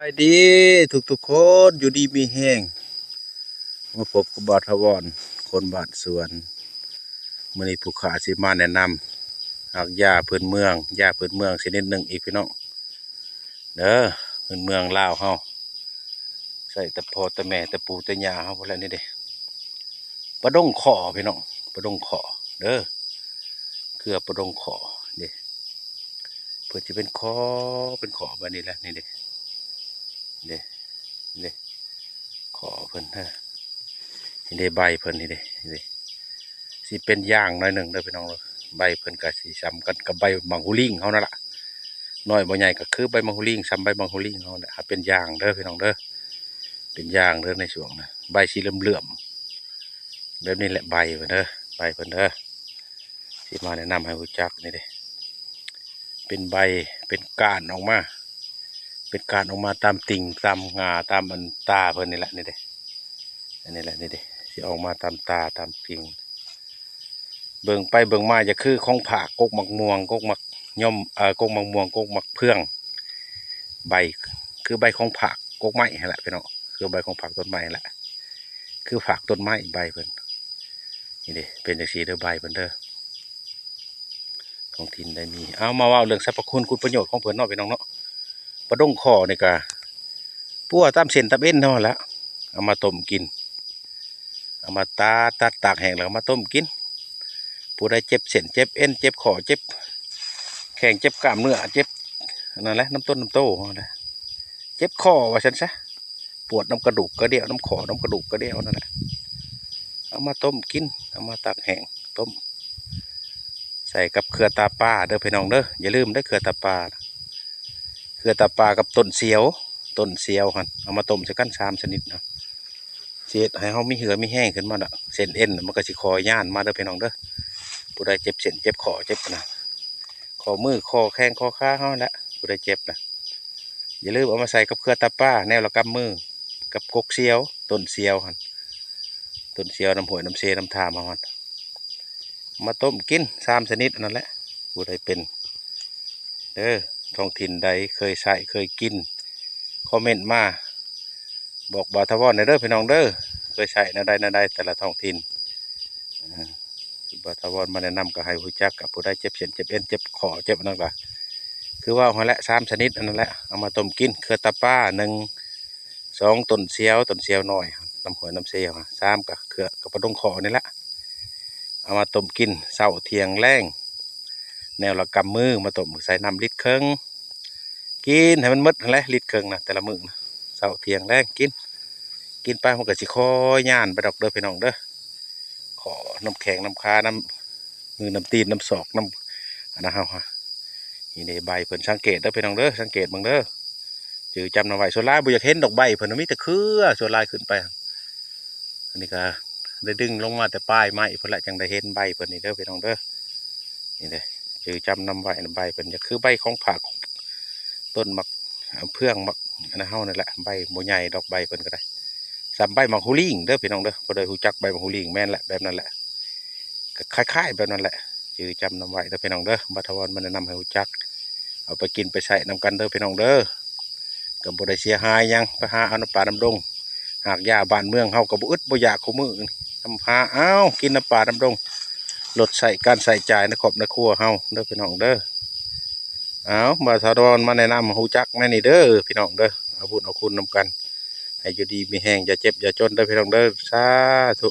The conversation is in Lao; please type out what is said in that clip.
ສະບາຍດີທຸກໆຄົນ ຢູ່ດີມີແຮງ ມາພົບກັບບ່າວຖາວອນ ຄົນບ້ານສວນ. ມື້ນີ້ຜູ້ຂ້າຊິມາແນະນຳຮາກຢາພື້ນເມືອງ ຢາພື້ນເມືອງຊະນິດໜຶ່ງອີກພີ່ນ້ອງເດີ ພື້ນເມືອງລາວເຮົາ ໃຊ້ແຕ່ພໍ່ແຕ່ແມ່ແຕ່ປູ່ແຕ່ຍ່າເຮົາພຸ້ນແຫຼະ. ນີ້ເດ້ ປາດົງຂໍພີ່ນ້ອງ ປາດົງຂໍເດີ ເຄືອປາດົງຂໍເດ້ ເພິ່ນຊິເປັນຂໍ ເປັນຂໍແບບນີ້ແຫຼະ. ນີ້ເດ້ ເດ້ ເດ້ ຂໍເພິ່ນເດີ ນີ້ເດ້ ໃບເພິ່ນນີ້ເດ້ ນີ້ເດ້ ຊິເປັນຢ່າງໜ້ອຍໜຶ່ງເດີພີ່ນ້ອງເດີ. ໃບເພິ່ນກໍຊິສ່ຳກັນກັບໃບໝາກຫູລິງເຮົານັ້ນລະ ນ້ອຍບໍ່ໃຫຍ່ກໍຄືໃບໝາກຫູລິງ ສ່ຳໃບໝາກຫູລິງເຮົາແຫຼະ. ຫາເປັນຢ່າງເດີພີ່ນ້ອງເດີ ເປັນຢ່າງເດີ ໃນຊ່ວງນະ ໃບສີເຫຼື້ອມໆ ແບບນີ້ແຫຼະ ໃບເພິ່ນເດີ ໃບເພິ່ນເດີ ຊິມາແນະນຳໃຫ້ຮູ້ຈັກ. ນີ້ເດ້ ເປັນໃບ ເປັນກ້ານອອກມາ ເປັນກ້ານອອກມາຕາມຕິ່ງ ຕາມງ່າ ຕາມອັນຕາເພິ່ນນີ້ແຫຼະ. ນີ້ເດ້ ອັນນີ້ແຫຼະ ນີ້ເດ້ ຊິອອກມາຕາມຕາ ຕາມຕິ່ງ. ເບິ່ງໄປເບິ່ງມາຈະຄືຂອງຜາກ ກົກໝາກມ່ວງ ກົກໝາກຍົມ ເອີ ກົກໝາກມ່ວງ ກົກໝາກເຟືອງ ໃບ ຄືໃບຂອງຜາກ ກົກໄມ້ຫັ້ນແຫຼະພີ່ນ້ອງ ຄືໃບຂອງຜາກຕົ້ນໄມ້ຫັ້ນແຫຼະ ຄືຜາກຕົ້ນໄມ້ໃບເພິ່ນ. ນີ້ເດ້ ເປັນຈັ່ງຊີ້ເດີ ໃບເພິ່ນເດີ ທ້ອງຖິ່ນໄດ້ມີ. ເອົາ ມາເວົ້າເລື່ອງສັບພະຄຸນຄຸນປະໂຫຍດຂອງເພິ່ນເນາະພີ່ນ້ອງເນາະ. ປາດົງຂໍນີ້ກະ ປົວຕາມເສັ້ນຕາມເອັນເຮົາຫັ້ນລະ ເອົາມາຕົ້ມກິນ ເອົາມາຕາດ ຕັດຕາກແຫ້ງແລ້ວເອົາມາຕົ້ມກິນ. ຜູ້ໃດເຈັບເສັ້ນເຈັບເອັນ ເຈັບຂໍ້ ເຈັບແຂ້ງ ເຈັບກ້າມເນື້ອ ເຈັບນັ້ນແຫຼະ ນຳຕົນນຳໂຕຫັ້ນແຫຼະ ເຈັບຂໍ້ວ່າຊັ້ນຊະ ປວດນຳກະດູກກະດ່ຽວ ນຳຂໍ້ນຳກະດູກກະດ່ຽວນັ້ນແຫຼະ ເອົາມາຕົ້ມກິນ ເອົາມາຕາກແຫ້ງຕົ້ມ ໃສ່ກັບເຄືອຕາປາເດີພີ່ນ້ອງເດີ. ຢ່າລືມເດີເຄືອຕາປາ ເຄືອຕາປາກັບຕົ້ນສຽວ ຕົ້ນສຽວຫັ້ນ ເອົາມາຕົ້ມໃສ່ກັນສາມຊະນິດນະ ຊິເຮັດໃຫ້ເຮົາມີເຫື່ອມີແຮງຂຶ້ນມານະ ເສັ້ນເອັນມັນກໍຊິຄ່ອຍຍານມາເດີພີ່ນ້ອງເດີ. ຜູ້ໃດເຈັບເສັ້ນເຈັບຂໍ້ເຈັບນະ ຂໍ້ມື ຂໍ້ແຂ້ງ ຂໍ້ຂາເຮົາຫັ້ນແຫຼະ ຜູ້ໃດເຈັບນະ ຢ່າລືມເອົາມາໃສ່ກັບເຄືອຕາປາ ແນວລະກຳມື ກັບກົກສຽວ ຕົ້ນສຽວຫັ້ນ ຕົ້ນສຽວນຳຫ້ວຍນຳເຊນຳທາມເຮົາຫັ້ນ ມາຕົ້ມກິນສາມຊະນິດນັ້ນແຫຼະ. ຜູ້ໃດເປັນເດີ ທ້ອງຖິ່ນໃດເຄີຍໃຊ້ເຄີຍກິນ ຄອມເມັນມາບອກບ່າວຖາວອນແດ່ເດີພີ່ນ້ອງເດີ ເຄີຍໃຊ້ແນວໃດແນວໃດແຕ່ລະທ້ອງຖິ່ນ. ບ່າວຖາວອນມາແນະນຳກໍໃຫ້ຮູ້ຈັກ ກັບຜູ້ໃດເຈັບເສັ້ນເຈັບເອັນ ເຈັບຂໍ້ເຈັບອັນນັ້ນກໍ ຄືເວົ້າຫັ້ນແຫຼະ ສາມຊະນິດອັນນັ້ນແຫຼະ ເອົາມາຕົ້ມກິນ ເຄືອຕາປາ ໜຶ່ງ ສອງ ຕົ້ນສຽວ ຕົ້ນສຽວນ້ອຍ ນຳຫ້ວຍນຳເຊ ສາມ ກໍເຄືອກັບປາດົງຂໍນີ້ແຫຼະ ເອົາມາຕົ້ມກິນເຊົ້າທ່ຽງແລງ ແນວລະກຳມື ມາຕົ້ມໃສ່ນ້ຳລິດເຄິ່ງ ກິນໃຫ້ມັນໝົດຫັ້ນແຫຼະ ລິດເຄິ່ງນະ ແຕ່ລະມື້ນະ ເຊົ້າທ່ຽງແລງກິນ ກິນໄປມັນກໍຊິຄ່ອຍຍານໄປດອກເດີພີ່ນ້ອງເດີ ຂໍ້ນຳແຂ້ງນຳຂາ ນຳມືນຳຕີນ ນຳສອກ ນຳອັນນັ້ນເຮົາຫະ. ນີ້ເດ້ໃບເພິ່ນ ສັງເກດເດີພີ່ນ້ອງເດີ ສັງເກດເບິ່ງເດີ ຈື່ຈຳນຳໄວ້. ສ່ວນຫຼາຍບໍ່ຢາກເຫັນດອກໃບເພິ່ນ ມີແຕ່ເຄືອ ສ່ວນຫຼາຍຂຶ້ນໄປ. ອັນນີ້ກໍໄດ້ດຶງລົງມາແຕ່ປາຍໄມ້ພຸ້ນແຫຼະ ຈັ່ງໄດ້ເຫັນໃບເພິ່ນນີ້ເດີພີ່ນ້ອງເດີ. ນີ້ເດ້ ຈື່ຈຳນຳໄວ້ ໃບເພິ່ນຈະຄືໃບຂອງຜາກ ຕົ້ນໝາກ ເຟືອງໝາກ ອັນນັ້ນເຮົານັ້ນແຫຼະ ໃບບໍ່ໃຫຍ່ດອກໃບເພິ່ນກໍໄດ້ ສ່ຳໃບໝາກຫູລິງເດີພີ່ນ້ອງເດີ. ຜູ້ໃດຮູ້ຈັກໃບໝາກຫູລິງ ແມ່ນແຫຼະ ແບບນັ້ນແຫຼະ ກໍຄ້າຍໆແບບນັ້ນແຫຼະ. ຈື່ຈຳນຳໄວ້ເດີພີ່ນ້ອງເດີ ບ່າວຖາວອນມາແນະນຳໃຫ້ຮູ້ຈັກ ເອົາໄປກິນໄປໃຊ້ນຳກັນເດີພີ່ນ້ອງເດີ. ກໍບໍ່ໄດ້ເສຍຫາຍຫຍັງ ໄປຫາເອົານຳປ່ານຳດົງ ຮາກຫຍ້າບ້ານເມືອງເຮົາກໍບໍ່ອຶດບໍ່ຢາກຄູ່ມື້ນີ້ ນຳຫາເອົາກິນນຳປ່ານຳດົງ ລົດໃຊ້ການໃຊ້ຈ່າຍໃນຄອບໃນຄົວເຮົາເດີພີ່ນ້ອງເດີ. ເອົາ ບ່າວຖາວອນມາແນະນຳໃຫ້ຮູ້ຈັກແນວນີ້ເດີພີ່ນ້ອງເດີ ເອົາບຸນເອົາຄຸນນຳກັນ ໃຫ້ຢູ່ດີມີແຮງ ຢ່າເຈັບຢ່າຈົນເດີພີ່ນ້ອງເດີ ສາທຸ.